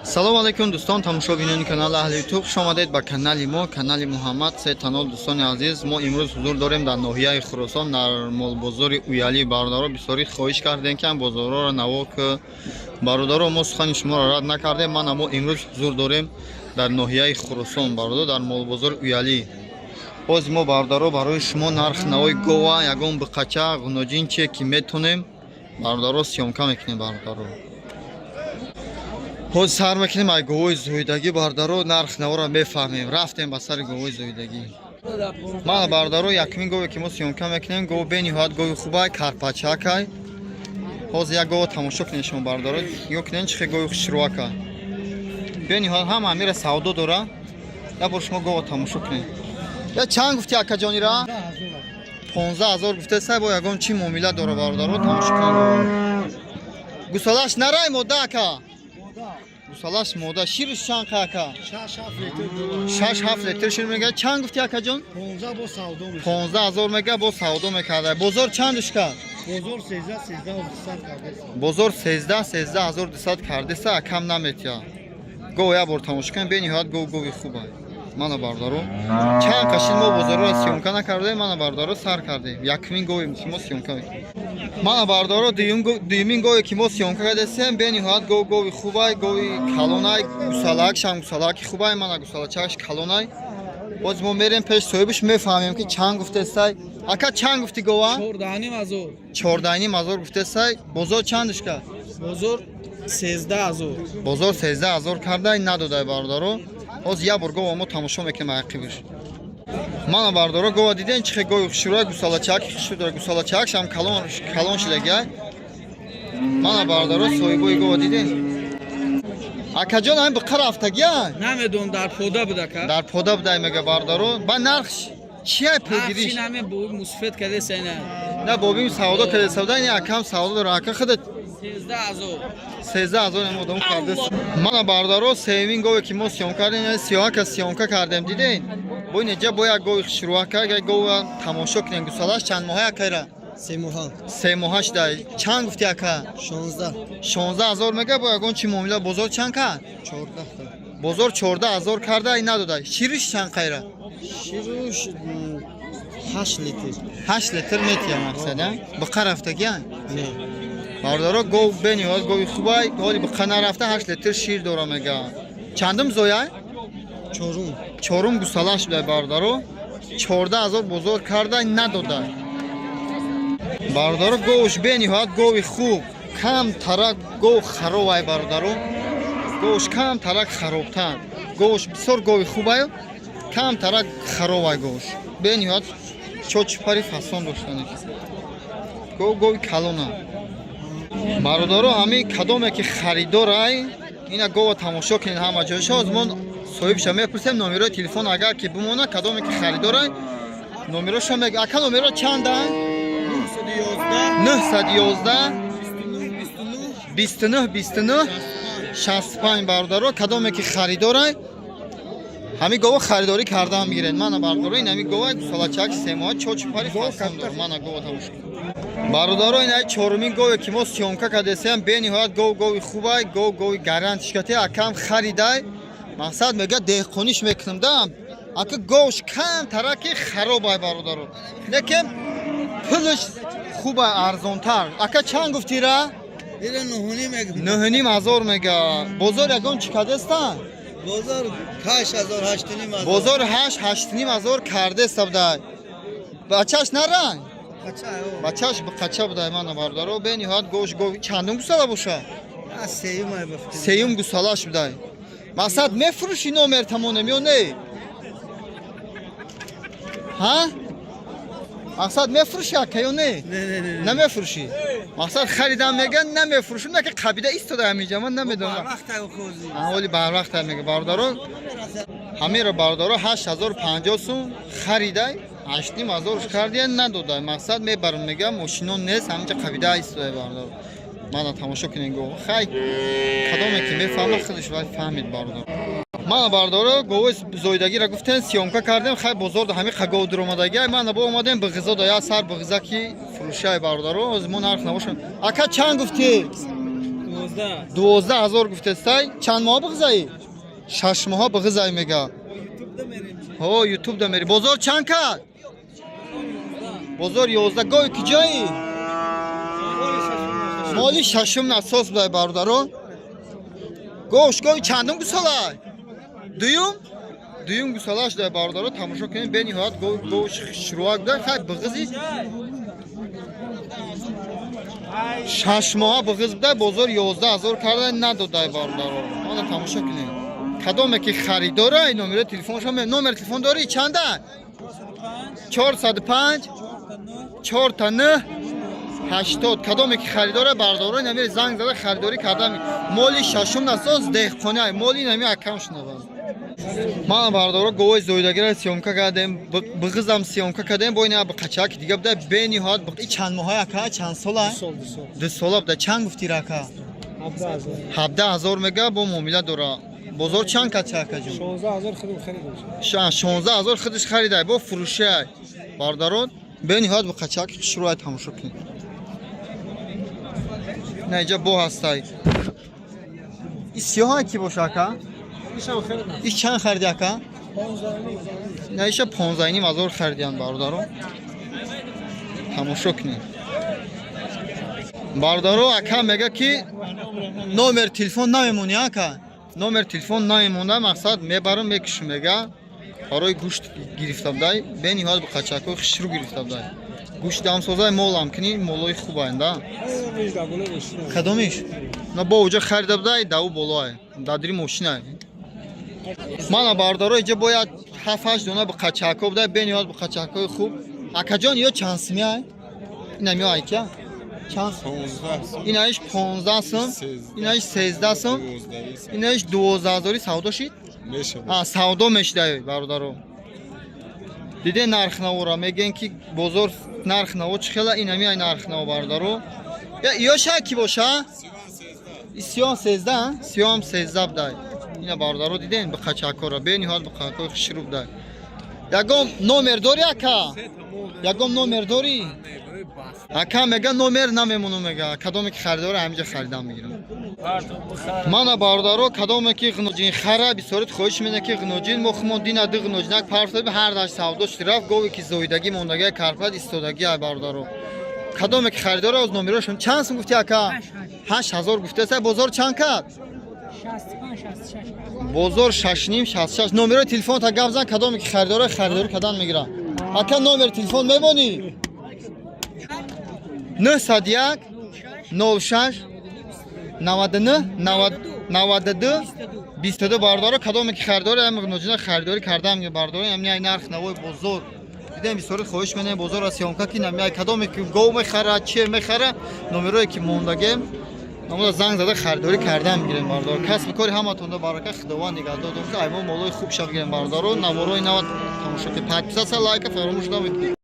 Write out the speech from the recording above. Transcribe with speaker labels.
Speaker 1: Салом алейкум, дӯстон, тамошобинони канали Аҳли Ютуб. Хуш омадед ба канали мо, канали Муҳаммад Се Танол. Дӯстони азиз, мо имрӯз ҳузур дорем дар ноҳияи Хуросон, дар молбозори Уялӣ. Бародаро бисёрӣ хоҳиш кардем, ки ҳам бозорҳоро наво ки. Бародаро, мо сухани шуморо рад накардем. Мана, мо имрӯз ҳузур дорем дар ноҳияи Хуросон, бародаро, дар молбозори Уялӣ. Боз мо, бародаро, барои шумо нарх навои гова, ягон биқача, ғуноҷин, чие ки метонем, бародаро, съёмка мекунем. Бародаро, ҳоз сар мекунем ай говои зоидагӣ. Бародаро, нарх навора мефаҳмем. Рафтем ба сари говои зоидагӣ. Мана, бародаро, якумин гове, ки мо съёмка мекунем, гов бениҳоят гови хубай, карпачакай. Ҳозир як гова тамошо кунем шумо, бародаро. Нигоҳ кунем, чӣ хел гови хушрӯака. Бениҳоят ҳама амира савдо дора. Як бор шумо гова тамошо кунем. Я чанд гуфти, акаҷонира? 15 000 гуфтесай, бо ягон чӣ муомила дора. Бародаро, тамошо кунем. Гусолаш нарай, мода, ака? Гусолаш мода. Шириш чанд қа, ака? 6-7 литр шир мега. Чанд гуфти, акаҷон? 15 000 мега, бо савдо мекарда. Бозор чандш кард? Бозор 13, 13 200 кардеса, кам наметия. Гов як бор тамошо кунем. Бениҳоят гов гови хуба. Мана, бародаро, чанд қашин мо бозорро съёмка накардем. Мана, бародаро, сар кардем. Якумин гове, ки мо съёмка мекунем. Мана, бародаро, дуюмин гове, ки мо съёмка кардесем, бениҳоят гов гови хубай, гови калонай, гусалакшам гусалаки хубай. Мана, гусалачакш калонай. Боз мо мерем пеш соҳибиш, мефаҳмем, ки чанд гуфтесай. Ака, чанд гуфти гова?
Speaker 2: 14,5 ҳазор.
Speaker 1: 14,5 ҳазор гуфтесай. Бозор чандш кард?
Speaker 2: Бозор 13 ҳазор.
Speaker 1: Бозор 13 000 кардай, надодай. Бародаро, ҳозир як бор гова мо тамошо мекунем ақибиш. Мана, бародаро, гова диден, чӣ хел гови хушрӯя, гусалачаки хушрӯ дора, гусалачакшам калон калон шидагиай. Мана, бародаро, соҳибои гова диден. Акаҷон, ҳамин биқа рафтагия?
Speaker 2: Намедонам, дар пода буда, ка.
Speaker 1: Дар пода будай, мега. Бародаро, ба нарх чия, пулгириш?
Speaker 2: Нархши наме, бо мусфет кадеса ина.
Speaker 1: На, бобим савдо карда, савда ин акам савдо дора, ака худат.
Speaker 2: 13 ҳазор.
Speaker 1: 13 000 ем одам кардес. Мана, бародаро, сеюмин гове, ки мо съёмка кардем, яъне сиёҳака съёмка кардем, диден. Бо инҷа бо як гови хушрӯака, як гова тамошо кунем. Гусалаш чанд моҳа, акайра?
Speaker 3: 3 моҳа.
Speaker 1: 3 моҳа шуда. Чанд гуфти, ака?
Speaker 3: 16.
Speaker 1: 16 000 мега, бо ягон чи муомила. Бозор чанд кард?
Speaker 3: 14.
Speaker 1: Бозор 14 000 карда, ин надода. Шириш чанд қайра?
Speaker 3: Шируш 8 литр.
Speaker 1: 8 литр метия, мақсад, а? Биқа рафтагия?
Speaker 3: Не.
Speaker 1: Бародаро, гов бениҳоят гови хубай, ҳоли биқа нарафта, 8 литр шир дора, мега. Чандум зояй?
Speaker 3: Чорум.
Speaker 1: Чорум гусала шуда. Бародаро, 14 000 бозор карда, надода. Бародаро, говш бениҳоят гови хуб, кам тарак гов харобай. Бародаро, говш кам тарак харобтар. Говш бисёр гови хубай, кам тарак харобай. Говш бениҳоят чочпари фасон доштане. Гов гови калона. Бародаро, ҳамин кадоме ки харидорай, ина гова тамошо кунед ҳама ҷойша. Озмон соҳибша мепурсем, номерои телефон агар ки бимона, кадоме ки харидорай, номероша мег. Ака, номеро чанда? 911 29 29 65. Бародаро, кадоме ки харидорай, ҳамин гова харидорӣ кардаам мегиред. Мана, бародаро, ин ҳамин гова гусалачак, 3 моҳа, чочпари фасон дор. Мана, гова тамошо кунед. Бародаро, ин ай чорумин гове, ки мо съёмка кардесем. Бениҳоят гов гови хубай, гов гови гарантишкати. Акам харидай, мақсад мега, деҳқониш мекунам да. Ака, говш кам тараки харобай, бародаро, лекин пулш хубай, арзонтар. Ака, чанд гуфтира?
Speaker 3: Ира нуҳуним мега.
Speaker 1: 9,5 ҳазор мега. Бозор ягон чӣ кардеста?
Speaker 3: Бозор 8 ҳазор, 8,5 ҳазор.
Speaker 1: Бозор 8, 8,5 ҳазор кардеста будай. Бачаш наранг? Бачаш қача будай. Мана, бародаро, бениҳоят гош гов. Чандум гусала боша?
Speaker 3: Сеюм ай ба фикр.
Speaker 1: Сеюм гусалаш будай. Мақсад, мефурӯши, номер тамонем ё не? Ҳа, мақсад, мефурӯши, ака, ё не?
Speaker 3: Не, не, не.
Speaker 1: Намефурӯшӣ. Мақсад, харидам мега, намефурӯшам, наки қабида истода ҳамиҷа, ман намедонам.
Speaker 3: Вақт ай хози.
Speaker 1: Ҳоли барвақт мега. Бародаро, ҳамеро, бародаро, 8050 сум харидай, 8,5 ҳазорш кардия, надодай. Мақсад, мебарам мега, мошино нест, ҳаминҷа қабида истодай. Бародаро, мана, тамошо кунед го. Хай, кадоме ки мефаҳма, худаш вай фаҳмид, бародаро. Мана, бародаро, говои зоидагиро гуфтем, съёмка кардем. Хай, бозор ҳами қагов дуромадаги. Мана, бо омадем биғизо да, як сар биғиза ки фурӯшай. Бародаро, ҳозир мо нарх набошам. Ака, чанд гуфтӣ? 12 000 гуфтестай. Чанд моҳ биғизаи? 6 моҳа биғизай мега. Ҳо, ютуб да мери. Бозор чанд кард? Бозор 11. Гови ки ҷои? Моли шашум насос будай, бародарон. Гош гови чандум гусолай? Дуюм? Дуюм гусола шудай, бародарон, тамошо кунед, бениҳоят говш шуруак будай. Хай, биғизи 6 моҳа биғиз будай, бозор 11 000 карда надодай, бародарон. Ана, тамошо кунед. Кадоме ки харидора, номери телефоншо, номер телефон дорӣ? Чанда? 405 4 9 80. Кадоме ки харидора, бародарон, намери занг зада харидорӣ карда. Моли шашум насоз, деҳқони моли нами акам шунаванд. Ман, бародаро, говои зоидагира съёмка кардем, биғизам съёмка кардем, бо ина қачаки дига буда, бениҳоят. И чанд моҳай, ака, чанд сола? 2 сола буда. Чанд гуфти рака? 17 000 мега, бо муомила дора. Бозор чанд кача, акаҷон? 16 000 худаш харидай, бо фурӯшиай. Бародарон, бениҳоят бо қачаки хушрӯай, тамошо кунед. На, иҷа бо ҳастай. И сиёҳа ки боша, ака? Иш чанд хариди, ака? На, иша 15 500 харидиян, бародаро, тамошо кунед. Бародаро, ака мега ки номер телефон намемонӣ, ака? Номер телефон намемонда, мақсад мебарам, мекушам, мега. Барои гӯшт гирифта будай, бениҳоят бо қачакҳои хушрӯ гирифта будай. Гӯшт дамсозай, молам кунӣ, молои хубанд, а кадомиш на бо уҷа харида будай, даву болоай дадри мошинай. Мана, бародаро, иҷа бояд ҳафт ҳашт дона бо қачакҳо будай, бениҳоят бо қачакҳои хуб. Акаҷон, ё чанд сумиай? Инам ё айкя чанд? Инаиш 15 сум, инаиш 13 сум, инаиш 12 ҳазори. Савдо шид? А, савдо мешидай, бародаро. Диде, нархнавора мегӯен ки бозор нархнаво чӣ хела, инами ай нархнаво, бародаро. Ё ша ки боша? Сиём 13, сиём 13 будай. Ина, бародаро, диден биқачакҳоро, бениҳоят биқачакҳои хушрӯ будай. Ягон номер дорӣ, ака? Ягон номер дорӣ? Ака мега, номер намемонам, мега. Кадоме ки харидора, ҳамиҷа харидам мегирам. Мана, бародаро, кадоме ки ғноҷин хара, бисёрит хоҳиш мена ки ғноҷин мо хумон дина ду ғноҷинак парфтаби, ҳар даш савдо шуд, рафт. Гове ки зоидагӣ мондагӣ, карпат истодагӣ ай, бародаро. Кадоме ки харидора, аз номерошон. Чанд сум гуфти, ака? 8000 гуфтеса. Бозор чанд кард? Бозор 6,5, 66. Номерои телефонта гап зан, кадоме ки харидора, харидорӣ кардан мегира. Ака, номери телефон мемонӣ? 901 06 99 92 22. Бародаро, кадоме ки харидори, ам ноҷина харидорӣ кардам, бародаро. Ами ай нарх навои бозор дидем. Бисёри хоҳиш менем бозорро съёмка ки нами ай кадоме ки гов мехара, че мехара, номерое ки мондагем, намода занг зада харидорӣ кардан мегирем, бародаро. Касби кори ҳаматонда барака, Худованд нигаҳдор дошта. Ай мо молои хуб ша бигирем, бародаро. Наворои нава тамошо ки, подписаться, лайка фаромӯш намекунед.